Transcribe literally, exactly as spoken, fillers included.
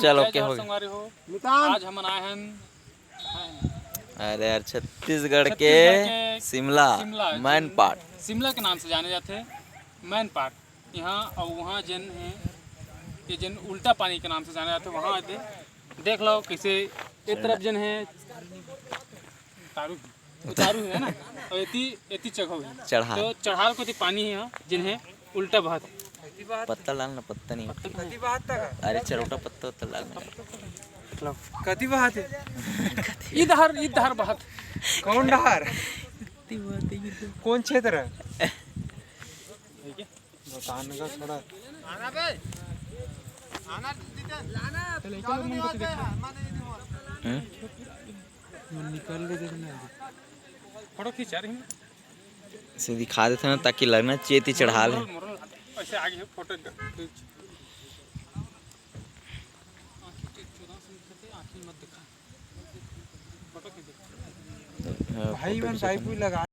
चल, जय OK, जोहार हो गया। संगवारी हो। आज हमन आए हन, अरे यार, छत्तीसगढ़ के छत्तीसगढ़ के शिमला, शिमला, मैनपाट। शिमला के नाम से जाने जाथे, मैनपाट। यहाँ अउ वहाँ जेन है, ये जेन उल्टा पानी के नाम से जाने जाथे, वहाँ दे-, देख लो कैसे ये तरफ जेन है उतारू, उतारू है ना, और एती, एती चघो है। चढ़ाल। तो चढ़ाल कोती पानी है यहाँ, जेन है उल्टा बहत। पत्ता डाल ना, पत्ता नहीं। अरे चरोटा पत्ता, पत्ता डाल ना। कति बहत है? इधर, इधर बहत। कौन डहर? कौन क्षेत्र? बतान का थोड़ा। हम्म? निकल के देखना है। फोटो खींचा रही हूँ। से दिखा देथे ना, ताकि लगना चाहिए ती चढ़ाल है। मोरल, मोरल, ऐसे आगे फोटो खींच। फोटो खींच। भाई, फोटो मन खींचा पाइप था। लगा